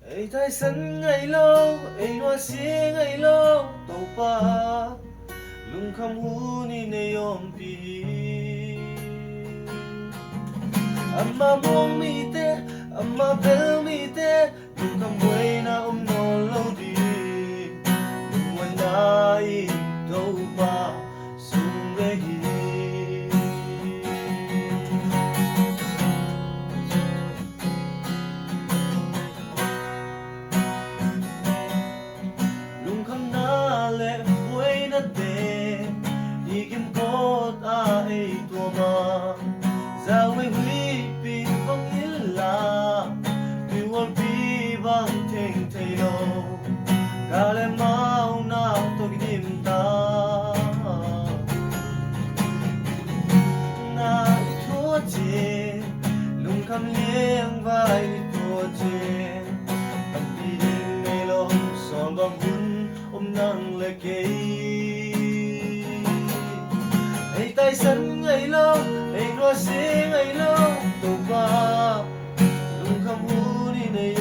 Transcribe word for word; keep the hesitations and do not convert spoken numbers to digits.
Ei taisan ngai lo, ei nuasia ngai lo Topa, lungkham hun in ei ompih hi. Ama muang mite, ama bel mite, lungkham buaina om nawn lo ding, lungmuanna in Topa sung ve hi. Lungkhamna le buainate i kimkot a ei tuam a, zaui huihpi bang inla, tuihualpi bang theng thei lo, ka le mauna tawh kidim ta. Na i thuaci, lungkham liangvai i thuaci, panpih ding nei lo, sawlbang hun om nang le kei. Ei taisan ngai lo, ei nuasia ngai lo Topa, lungkham hun in ei